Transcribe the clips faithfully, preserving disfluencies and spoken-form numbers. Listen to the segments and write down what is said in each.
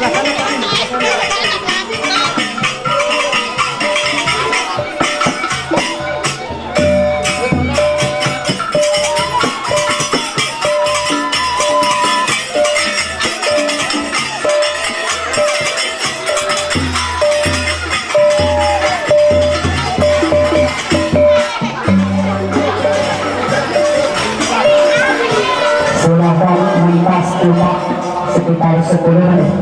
Silakan mentas tupak sekitar sepuluh menit.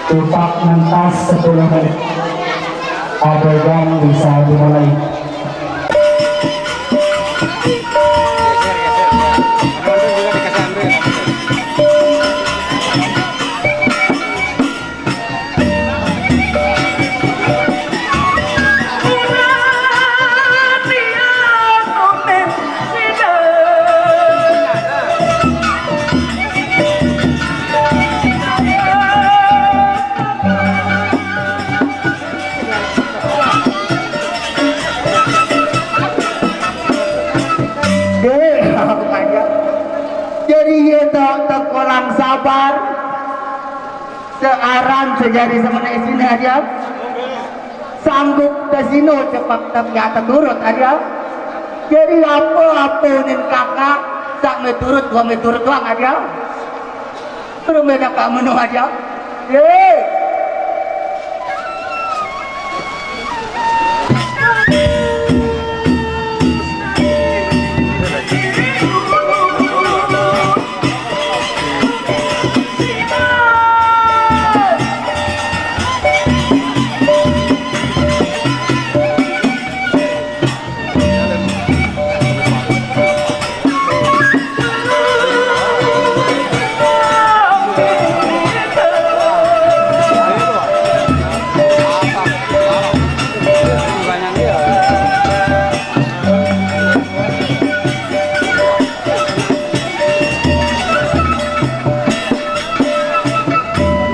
Tupak mentas sepuluh menit. Adegan bisa dimulai. Deh, makanya. Jadi ye tak tak orang sabar. Searan sejari semenit sini aja. Sanggup tesino cepak tapi ya turut aja. Jadi apa-apa nin kakak, sak me turut, dua me turut doang aja. Belum beda kak menu aja. Ye.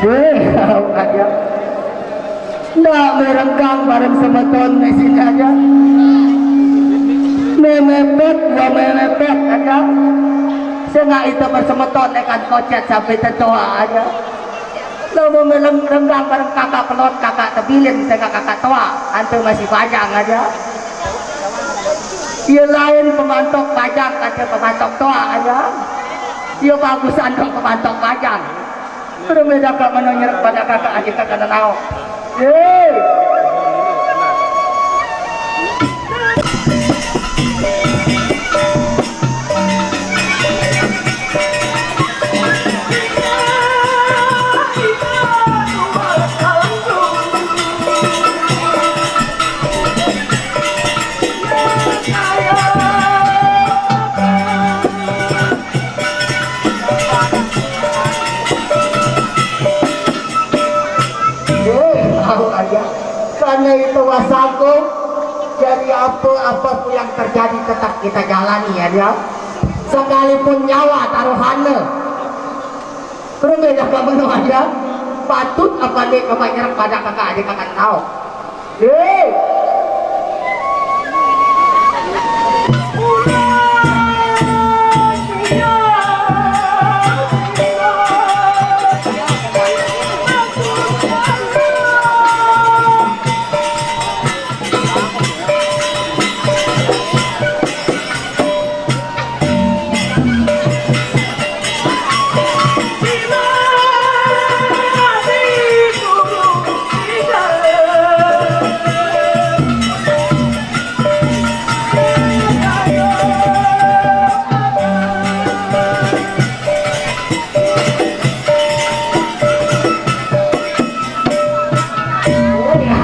Deh, kau aja. Ndak merenggang bareng semeton di sini aja. Memepet, gua memepet aja. Sengak itu bersemeton nekan kocet sampai tertua aja. Lo mau meleng-, renggang bareng kakak pelot, kakak tebilin, sengak kakak tua, antu masih bajang aja. Dia lain pemantok bajang, kata pemantok tua aja. Dia bagusan dong pemantok bajang. Berbeda kak menonyerek pada kakak aja kakak nanau. Yeay. Duh, tahu aja. Karena itu wasaku, jadi apa-apa pun yang terjadi tetap kita jalani ya dia. Sekalipun nyawa taruhannya. Terus beda apa menu aja. Patut apa dia coba nyerap pada kakak adik akan tahu. Hei.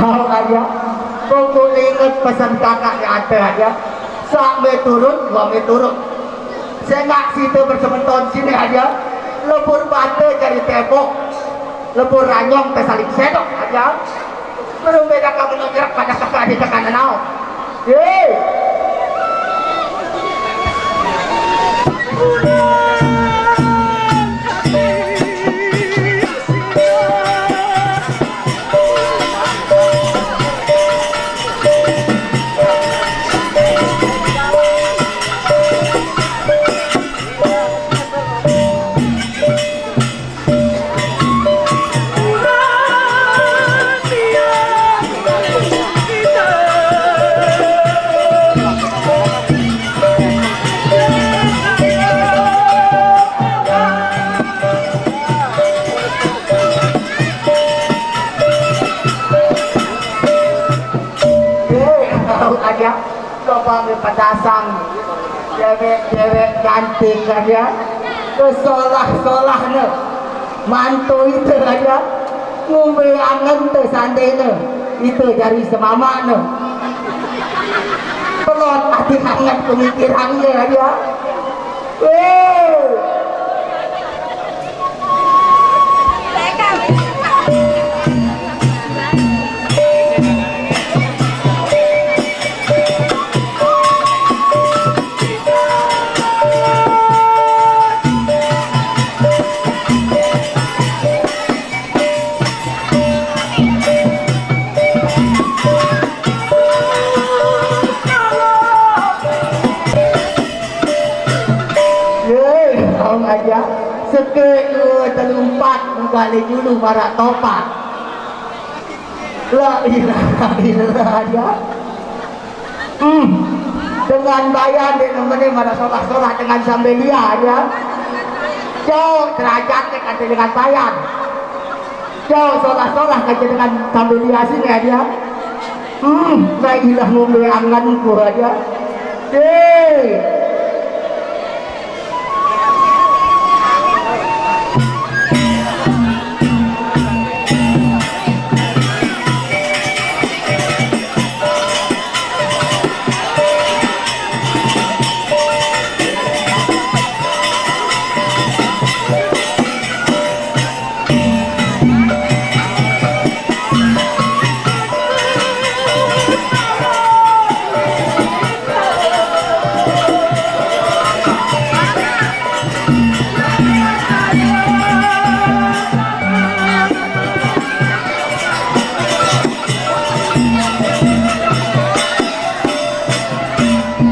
Tahu aja. Pokok inget pesan kakak di ate aja. Sak me turut, dua me turut. Sengak situ bersemeton sini aja. Lebur bate jadi tembok. Lebur ranyong tesaling sedok aja. Belum beda kamu nonjrak pada kakak di tekanan nau. Yeay. Coba me petasang, cewek-cewek cantik aja, kesolah-solahnya, mantu itu aja, ngumbe angen tuh sandene, itu dari semamane. Pelot hati hangat pemikirannya aja. Weh. Hei, tahu aja. Seke dua telumpat, balik dulu para topak. La ilaha illallah, ya. Hmm. Dengan bayan dia nemenin pada solah-solah dengan sambelia, ya. Jauh derajatnya kata dengan bayan. Jauh solah-solah kata dengan sambelia sini, ya, dia. Hmm, la ilah ngombe anganku aja. Deh.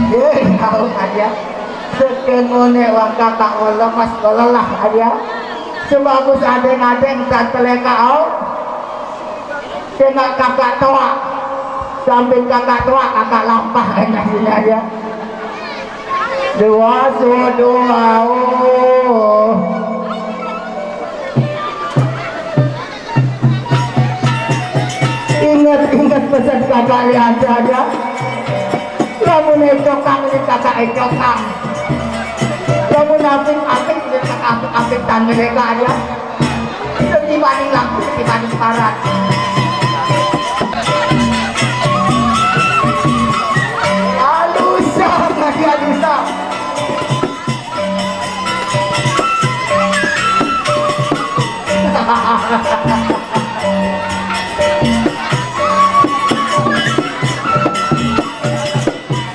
Ye, tahu aja. Sekengone wong kakak lemas lelah aja. Sebagus adeng-adeng dan teleka au. Kena kakak toa. Sambil kakak toa, kakak lampah enak sini aja. Dua, so, dua, oh. Ingat-ingat pesan kakak Leandra aja. Lamun ecokang ini kakak ecokang. Lamun apik-apik ini kakak apik-apik dan mereka aja. Setibaning lampu, setibaning parat. Alusa, lagi alusa.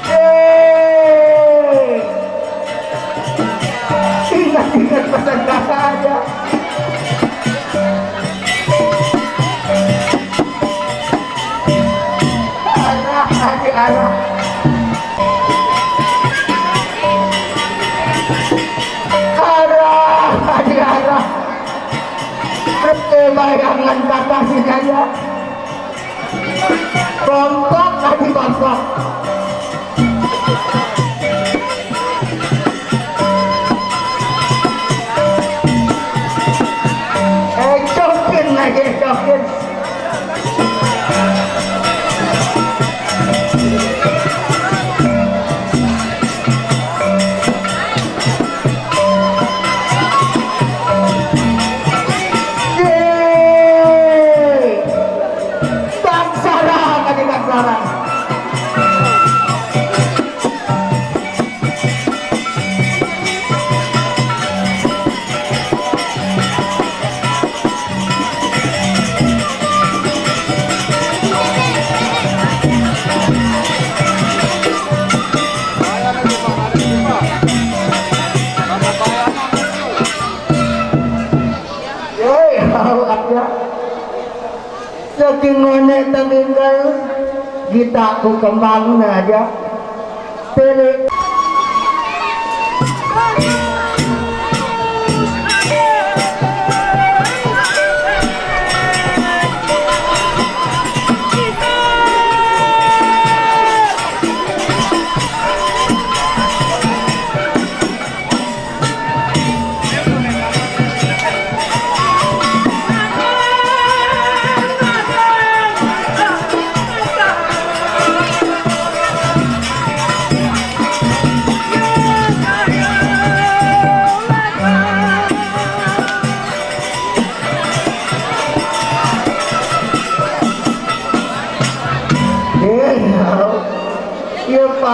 Hei. Ingat-ingat pesan kakak aja. Arah, Haji, arah. Arah, Haji, arah. Terus bayangan kakak sini aja. Bongkok lagi bongkok. Eh, cokin lagi, cokin. Yeay. Taksara, kami taksara. Hei, Allah ya. Saking ngonek tanginggal, kita ku kembang aja. Pilih.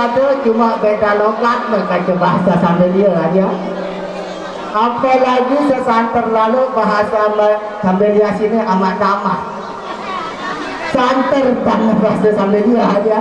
Ada cuma beda logat meh kaca bahasa Sambelia aja. Apalagi sesanter lalu bahasa me-, Sambelia sini amat damah. Santer banget bahasa Sambelia aja.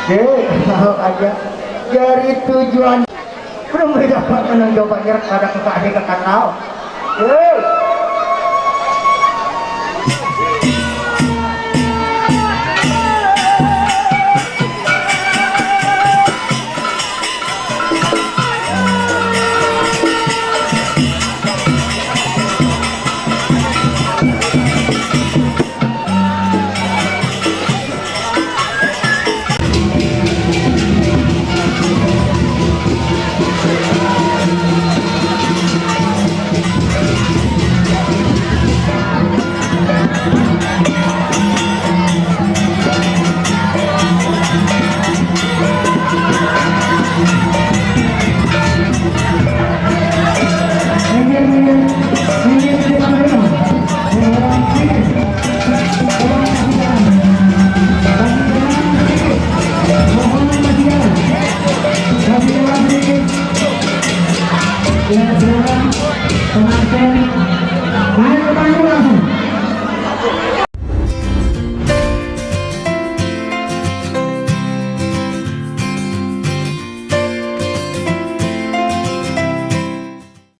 Oke, tahu aja. Jadi tujuan belum mendapat menunjuk banjir pada kekasih kekasau. Hei. Ya, silakan. Pengantin naik ke panggung langsung.